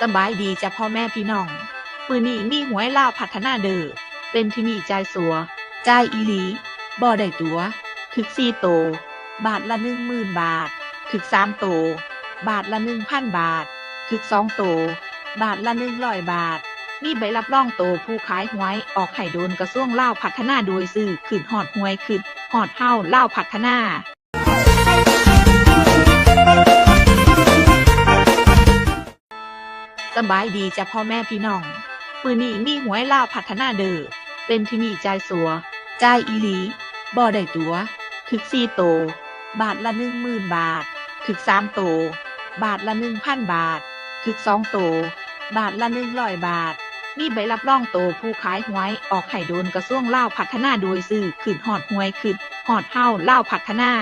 ສະບາຍດີຈ້າພໍ່ແມ່ພີ່ນ້ອງ, ມື້ນີ້ມີຫວຍລາວພັດທະນາເດີ້. ເຕັມທີ່ນີ້ຈ່າຍຊົ່ວ, ຈ່າຍອີ່ຫຼີ, ບໍ່ໄດ້ຕົວະ. ຖືກສີ່ໂຕ, ບາດລະໜຶ່ງໝື່ນບາດ. ຖືກສາມໂຕ, ບາດລະໜຶ່ງພັນບາດ. ຖືກສອງໂຕ, ບາດລະໜຶ່ງຮ້ອຍບາດ. ມີໃບຮັບຮອງໂຕຜູ້ຂາຍຫວຍອອກໃຫ້ໂດນກະຊວງລາວພັດທະນາໂດຍຊື່. ຄຶດຮອດຫວຍ, ຄຶດຮອດເຮົາລາວພັດທະນາ. ສະບາຍດີຈ້າພໍ່ແມ່ພີ່ນ້ອງ, ມື້ນີ້ມີຫວຍລາວພັດທະນາເດີ້. ເຕັມທີ່ນີ້ຈ່າຍຊົ່ວ, ຈ່າຍອີ່ຫຼີ, ບໍ່ໄດ້ຕົວະ. ຖືກສີ່ໂຕ, ບາດລະໜຶ່ງໝື່ນບາດ. ຖືກສາມໂຕ, ບາດລະໜຶ່ງພັນບາດ. ຖືກສອງໂຕ, ບາດລະໜຶ່ງຮ້ອຍບາດ. ມີໃບຮັບຮອງໂຕຜູ້ຂາຍຫວຍອອກໃຫ້ໂດນກະຊວງລາວພັດທະນາໂດຍຊື່. ຄຶດຮອດຫວຍ, ຄຶດຮອດເຮົາລາວພັດທະນາ.